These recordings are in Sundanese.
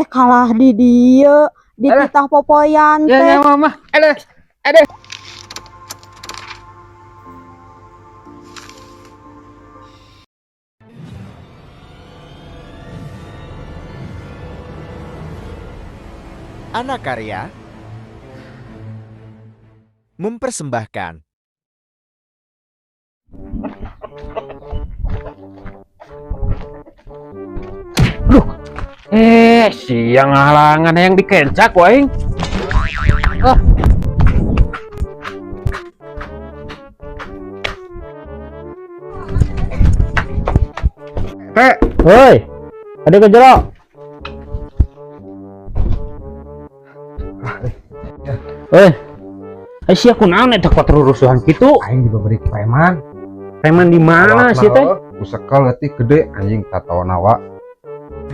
Kalah di dieu dititah popoyan Ya teh. ya mama. Aduh. Aduh. Anakarya mempersembahkan. Eh, siang halangan yang dikencak ku aing. Ah. Teh, Woi, ada ke jero. Woi, eh sia kunaon eta kuat rurusuhan kitu? Aing diberi preman. Preman di mana sih teh? Ku sekel leutik gede anjing tatona wa.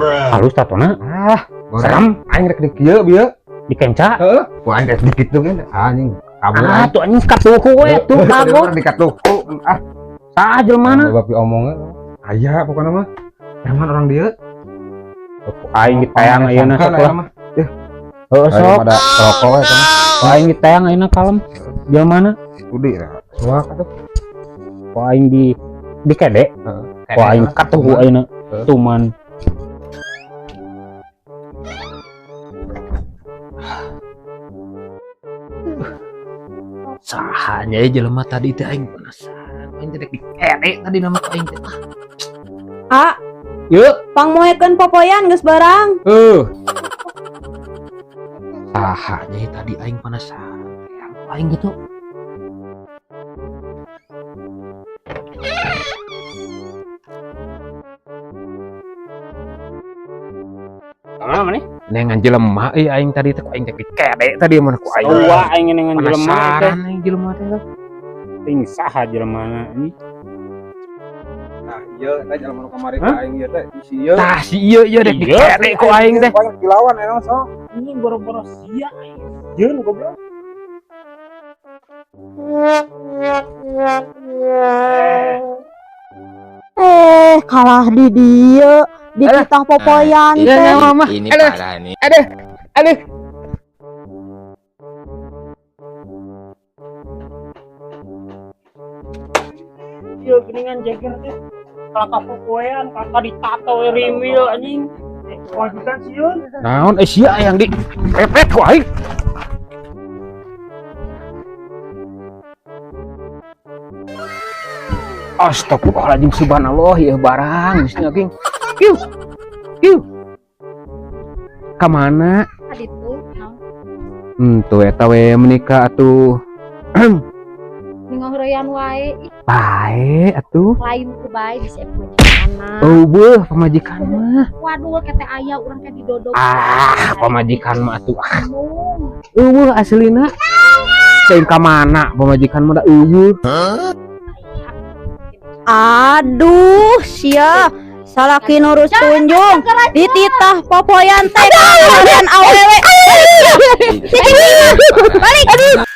Halus tatona, Ah, goreng. serem Aing rek di kieu bieu. dikenca. Heeh. Ku aing rek di kitu kan anjing kabur. Ah, tuh anjing katuku we tuh kagok. Di katuku. Ah, Saha jelema? bapak omongnya. Aya pokokna mah. Preman orang dieu. Aing ditayang ayeuna sok lah. Heeh sok. Ada rokok we eta mah. Aing ditayang ayeuna kalem. Jelema? Udi ya. Suak atuh. Ku aing di kede. Heeh. Ku aing katuku ayeuna. Heeh. Tuman. Saha nya jelema tadi teh aing penasaran. Aing teh dikere tadi nama aing teh. Ah, Yuk. pangmoekeun popoyan geus barang. Heuh. Saha nya tadi aing penasaran. Aing gitu. Mana nih? Nengan jelema euy aing tadi teh ku aing teh dikere tadi mana ku aing. Sarua aing nengan jelema teh. Penasaran aing jelema teh. Ting saha jelemana ini? Nah, ieu eta jelema nu kamari Hah? ka aing ieu teh si ieu. Tah si ieu ieu dek Iya. dikere ku aing teh. Ku aing dilawan eta mah sok. Ini boro-boro sia aing. Jeung goblok. Eh, kalah di dieu dititah popoyan Ya teh. ya mama. Ini Aduh. parah nih. Aduh. Aduh. Ieu geuningan jeger teh. Kakak popoean, kakak ditato we rimil anjing. Wajikan sieun. Naon eh sia yang di pepet ku aing. Astagfirullahaladzim subhanallah ya barang geus nya ging. Kiu. Kiu. Ka mana? Tadi tuh naon? Tuh eta we menikah atuh. Ningohroyan wae ih Bae atuh. lain ku bae bisa pamajikan. Eueuh pamajikan mah. Waduh kete aya urang teh didodok. Ah, pamajikan mah atuh. Ah, Bingung. eueuh aslina. Teuing ka mana pamajikan mah da eueuh. Aduh, sia. Salaki nurus tunjung dititah popoyan teh kalian awewe. Ini parah nih. Balik.